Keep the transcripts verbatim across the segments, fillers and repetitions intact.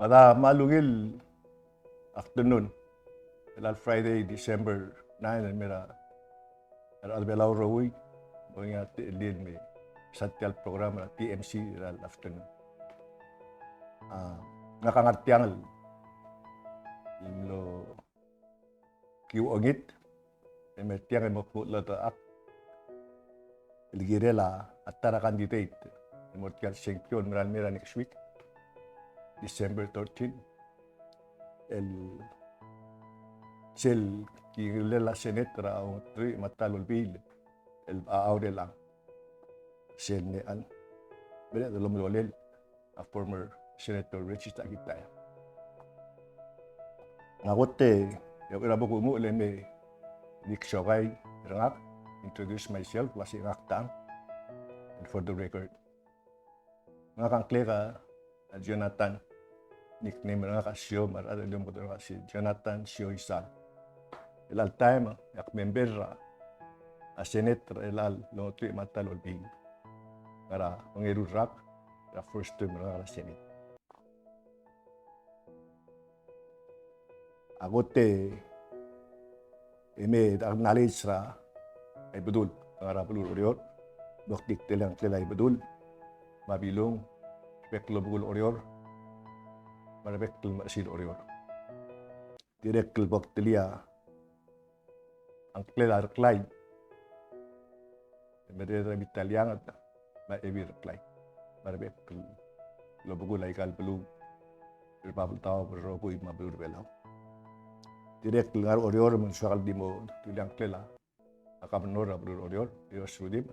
Kede mal ungil afternoon er a Friday, December nine, el mei er a rechad er a Belau el rokui, bo ngii a techellir el mei er tia el program er a T M C er a afternoon. A, ngak a ngar tiang el mlo kiu ongit, e mei er tiang e mo kmu el ta ak el kirel a ta er a candidate el mo er tia el sengkio el mera el mei er a next week, December thirteen, el sel kirel a Senate er a ongeteruich me a ta el olbiil el bechachau er chelechang. Sel ngar er ngii a mereched el omelolel a former Senator Regis Akitaya. Ng a kot e uchei er a bo kumuchel e mei di ksokai er ngak, introduce myself, el uasei ngak tang, and for the record, ngak a ngklek a Jonathan, nickname er ngak a Sio, me a rechad a di omekedong er ngak a Sio, Jonathan Sio Isang. Chelecha el taem e ak member er a Senate er chelecha el ongeteruich me a ta el olbiil. Ngar er a ongeru el rak er a first term er ngak er a Senate. A kot e mei e ak knowledge er a Ibedul, ngar er a beluu er Oreor, bo kdiktelia ngklel a Ibedul me a Bilung, bek el obekul Oreor me a rebek el mechesil Oreor. Dirrek el bo ktelia ngklel a Reklai, el merreder er a bita el eanged, me a Ebil Reklai, me a rebek el obekul aika el beluu er a Babeldaob el rokui me a beluu er a Belau. Dirrek el ngar er Oreor me ng soak el di mo dulii a ngklel a governor er a beluu er Oreor, Josh Rudimch.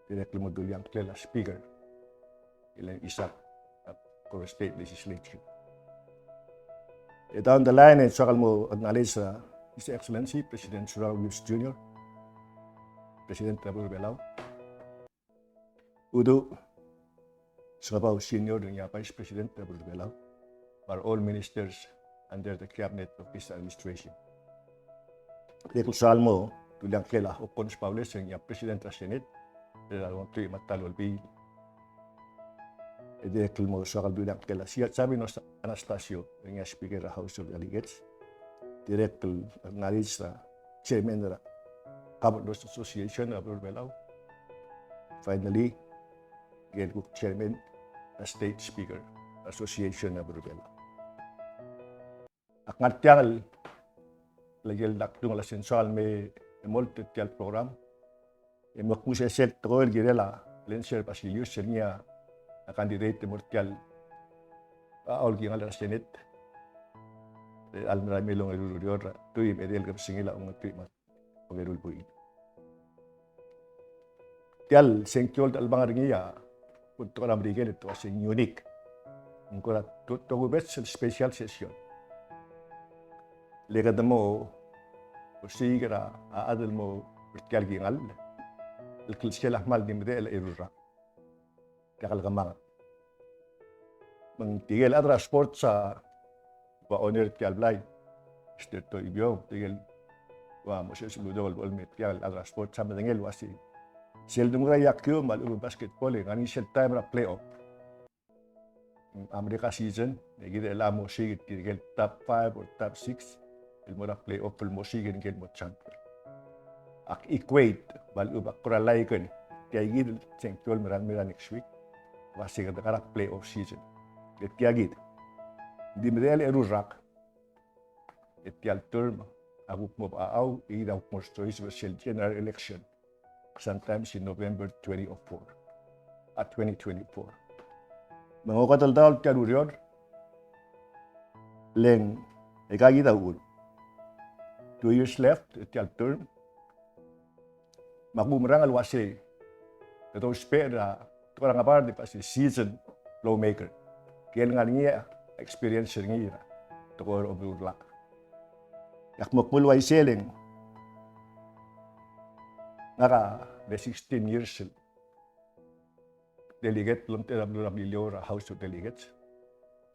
Dirrek el mo dulii a ngklel a speaker, Elaine Isaak, er a Koror State Legislature. E down the line e ng soak el mo acknowledge er a His Excellency President Surangel Whipps Junior, President er a beluu er a Belau. Uduch Sengebau Senior, ngii a Vice President er a beluu er a Belau, me a re all ministers under the cabinet of this administration. Dirrek el soak el mo dulii a ngklel a Hokkons Baules, ngii a President er a Senate er a ongeteruich me a ta el olbiil. E dirrek el mo soak el dulii a ngklel a Sia-, Sabino Anastasio, ngii a Speaker er a House of Delegates. Dirrek el acknowledge er a Chairman er a Governors Association er a beluu er a Belau. Finally, ngike el kuk Chairman er a State Speaker Association er a beluu er a Belau. Ak ngar tiang el, le ikel dak tung el a sensua el mei e molt er tia el program. E mo kmu se sel tekoi el kirel a Lentcer Basilius el ngii a candidate el mo er tia el, a, a ulkingal er a Senate er a mera el mei el ongeru el ureor, tuim edei el kebesengil a ongeteruich me a ongeru el buil. Tia el sengkio el dechelebangel er ngii a, kuk tekoi er a Merikel e te uasei ng unique. Ng kora to-, tokubets el special session. Le kede mo osiik er a chad el mo er tia el kingall el klsel a kmal di medechel a eru el rak. Diak el kemanget. Me ng tirke el chad er a sports a ua owner er tia el blai, Mister Toibio, tirke el ua Moses Uludong el bo el mei, tirke el chad er a sports a medengei el uasei sel dengua a iakiu me a lechub e basketball e ng ngar er ngii sel taem er a playoff. A America season, e kid el mo osiik er tirke el top five or top six el mo er a playoff el mo osiik er ngike el mo champion. Ak equate, me a lechub e ak kora liken tia kid el sengkio el mera el mei er a next week, uasei kede ngar er a playoff season. E tia kid, ng di medechel a eru el rak, e tia el term a kuk mo bechachau, e kid a kuk mo er a choice er sel general election sometimes in November twenty oh four, a, twenty twenty-four. Me ng oketeldaol tia el ureor, le ng aika kid a uchul. Two years left er tia el term. Me ak oumerang el uasei kede ousbech er a tekoi er a ngebard el uasei seasoned lawmaker. Tirke el ngar er ngii a experience er ngii er a tekoi er a omerellel. E ak mo kmu el uaisei le ng ngak a mle sixteen years el delegate el omtechei er a beluu er a Beliliou er a House of Delegates,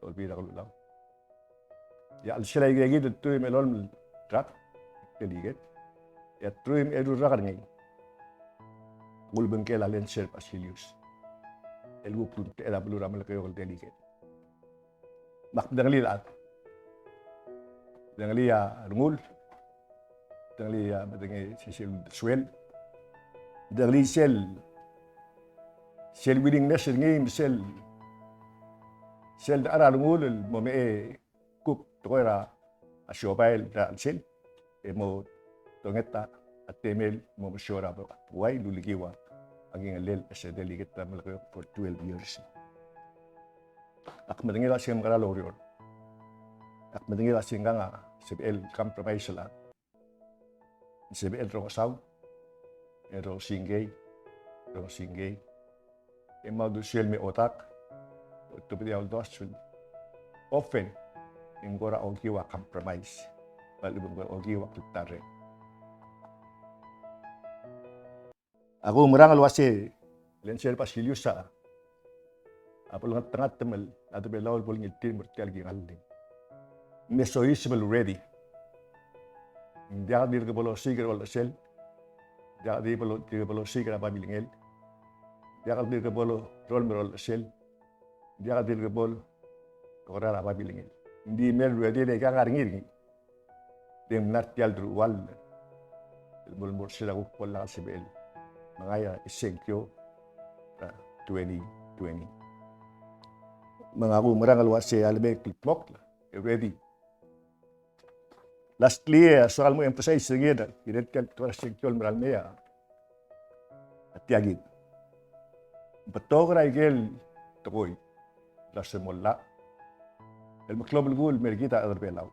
Olbiil er a Kelulau. E a chelsel aika kid el teruich me a elolem el rak delegate, e a teruich me a eru el rak er ngii a kulebengkel a Lentcer Basilius el kuk omtechei er a beluu er a Melekeok el delegate. Me ak medengelii a chad. Medengelii a rengul. Medengelii a, medengei sel uldesuel. Medengelii sel, sel willingness er ngii, me sel, sel de a rengul el mo mei e kuk tekoi er a siobai er a chelsel e mo donget a temel el mo mesiou er a buai el ulekiu a kingellel a se delegate er a Melekeok for twelve years. Ak medengei el uasei ng mekera el oureor. Ak medengei el uasei ngkang a sebechel compromise el chad. Sebechel el rongesau, el rongosingkei, rongosingkei. E me a uldesuel me a odak, otobedii a uldasu el often e ng kora okiu a compromise, me a lechub e ng kora okiu a kltarreng. Ak oumerang el uasei, Lentcer Basilius a bo lengeltengat me a chad er a Belau el bo lengiltii el mo er tia el kingall. Me soiseb el ready. Ng diak dirk bo losiik er a olechesel. Ng diak dirk bo lo-, dirk bo losiik er a babilngel. Ng diak dirk bo lorolem er a olechesel. Ng diak dirk bo lokerar a babilngel. Ng di mle ready e le ng ngar er ngii. Di mla er tia el deruchall el mo, mo er sel kuk bo lak el sebechel mengai a sengkio er a twenty twenty. Me ngak a oumerang el uasei a lebo el kldmokl e ready. Lastly, e a soak el mo emphasize er ngii, kirel tia el tekoi er a sengkio el mera el mei a tia kid. Betok er a ikel tekoi el se mo llach el meklou a belkul el mer kid a rechad er a Belau.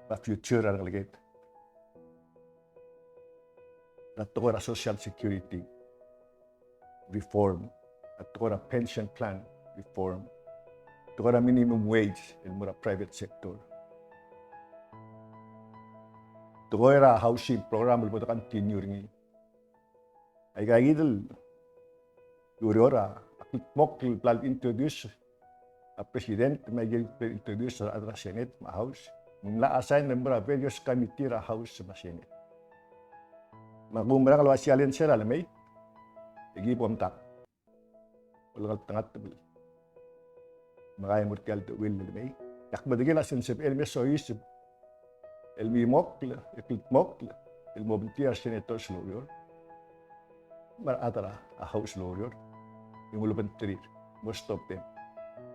Me a future er a rengeleked. A tekoi er a social security reform, a tekoi er a pension plan reform, a tekoi er a minimum wage el mo er a private sector, a tekoi er a housing program el bo de continue er ngii. Aika kid el ureor a kldmokl el bla le introduce a President me a ikel introduce er a Senate me a House. Ng mla assign el mo er a various committee er a House me a Senate. Me ak oumerang el uasei a Lentcer a lemei e ki bo mdak. Olengeltengat el mengai e mo er tia el techellel el mei. E ak medengei el uasei ng sebechel el me soiseb el mimokl, el kldmokl el mo obengterir a senators el oureor me a rechad er a House el oureor. E ng ulebengterir, most of them,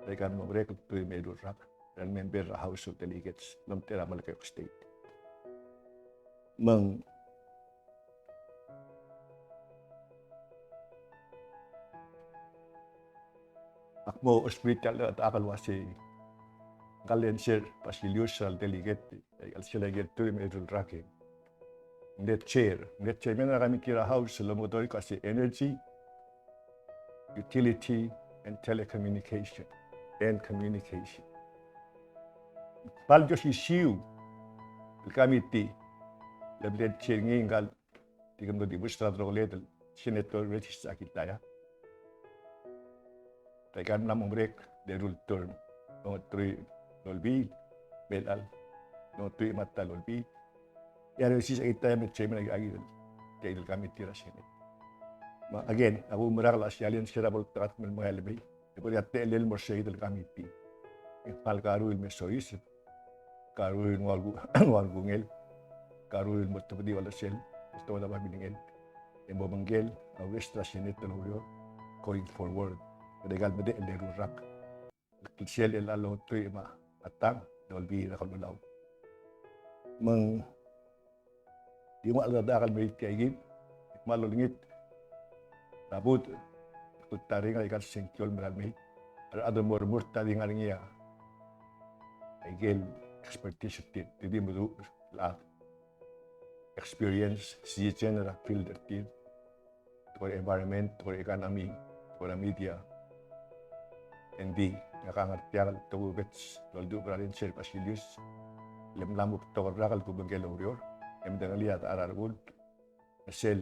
er aika el mo merek el teruich me a eru el rak el member er a House of Delegates el omtechei er a Melekeok State. Me ng ak mo ousbech er tia el chad el uasei ngka el Lentcer Basilius el delegate er a chelsel a ikel teruich me a eru el rak e ng le chair, ng le chairman er a committee er a House el omekedong er a ika el uasei Energy, Utility and Telecommunication and Communication. Kmal di osisiu el committee el mle chair er ngii ngka el di kemdo di bus er a delongeled el Senator Regis Akitaya. Aika el mla mo merek el eru el term, ongeteruich el olbiil, me a chelecha el ongeteruich me a ta el olbiil. E a Regis Akitaya a mle chairman er a, er a, er a committee er a Senate. Me again, ak oumerang el uasei a Lentcer a bo loltengat me le mengai el mei e bo er tia el techellel el mo er sei el committee. E kmal karuul el me soiseb, karuul el nguu a ku-, nguu a kungel, karuul el mo tobedii a olechesel, mo tobed a babilngel, e mo obengkel a rest er a Senate el oureor going forward. Ng di aika el medechel el eru el rak el klsel er a ongeteruich me a tang el olbiil er a Kelulau. Me ng di nguu a cheldechedechak el mei er tia kid, e kmal olengit er a budech el kltarreng er aika el sengkio el mera el mei. A rechad el mo remurt a di ngar er ngii a ikel expertise er tir, tir di meduch el chad, experience, citizen er a field er tir, tekoi er a environment, tekoi er a economy, tekoi er a media. Engdi ngak a ngar tiang el tokubets el olduubech er a Lentcer Basilius, le mla mo betok el rak el kubengkel a ureor, e medengelii a dechar a rengul, me sel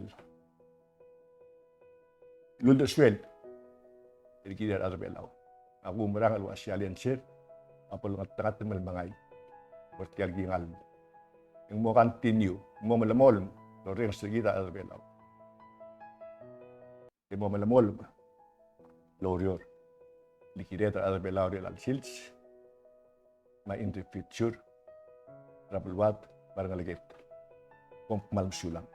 uldesuel el kirir a rechad er a Belau. Ak oumerang el uasei a Lentcer a bo lengeltengat me le mengai mo er tia el kingall. E ng mo continue, ng mo melemolem el orrenges er kid a rechad er a Belau. E mo melemolem el oureor el kired er a rechad er a Belau er chelecha el sils, me a in the future er a beluad me a rengeleked. Kom kmal mesulang.